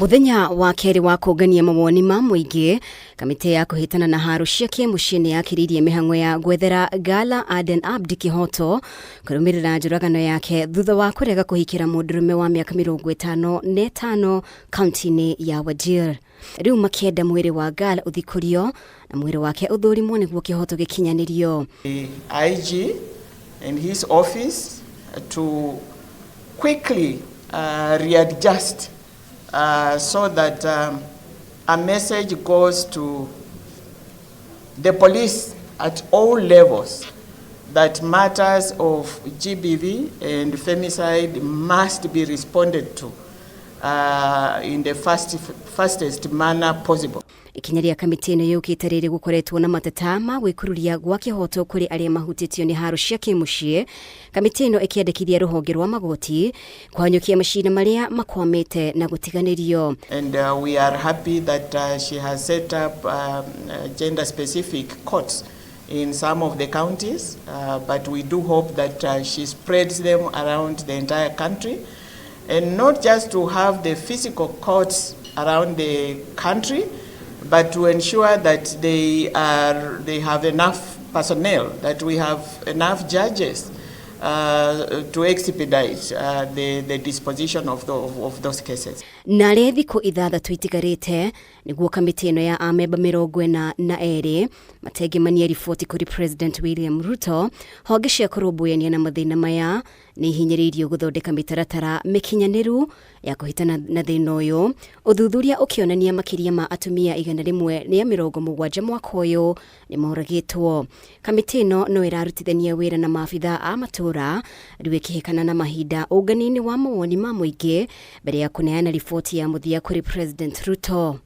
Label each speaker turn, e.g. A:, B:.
A: Mũthenya wa kerĩ wa kũngania mawoni ma mũingĩ, kamĩtĩ ya kũhĩtana na haro cia kĩmũciĩ nĩ yakĩrĩirie mĩhang'o ya gwethera Gala Aden Abdi kĩhoto kũrũmĩrĩra njũragano yake thutha wa kũrega kũhikĩra mũndũrũme wa mĩaka 55 kaunti-inĩ ya Wajir. Rĩu makĩenda mwĩrĩ wa Gala ũthikũrio na mwĩrĩ wake ũthũrimwo nĩguo kĩhoto gĩkinyanĩrio.
B: IG and his office to quickly readjust so that a message goes to the police at all levels that matters of GBV and femicide must be responded to in the fastest manner possible.
A: Ikinya rĩa kamĩtĩ ĩno yũkĩte rĩrĩ gũkoretwo na mateta ma gwĩkururia gwa kĩhoto kũrĩ arĩa mahutĩtio nĩ haro cia kĩmũciĩ. Kamĩtĩ ĩno ĩkĩandĩkithia rũhonge rwa magoti kũhanyũkia macina marĩa makwamĩte na gũtiganĩrio.
B: And we are happy that she has set up gender specific courts in some of the counties, but we do hope that she spreads them around the entire country, and not just to have the physical courts around the country, but to ensure that they have enough personnel, that we have enough judges to expedite the disposition of those cases.
A: Narĩ thikũ 6 itigarĩte nĩguo kamĩtĩ ĩno ya amemba 42 matengemania riboti kũrĩ President William Ruto, honge cia kũrũmbũyania na mathĩna maya nĩ ihinyĩrĩirio gũthondeka mĩtaratara mĩkinyanĩru ya kũhĩtana na thĩna ũyũ. Ũthuthuria ũkĩonania makĩria ma atumia 170 mwaka ũyũ nĩ moragĩtwo. Kamĩtĩ ĩno no ĩrarutithania wĩra na maabitha a matũũra rĩu ĩkĩhĩkana na mahinda ũngania-inĩ wa mawoni ma mũingĩ mbere ya kũneana riboti ya mũthia kũrĩ President Ruto.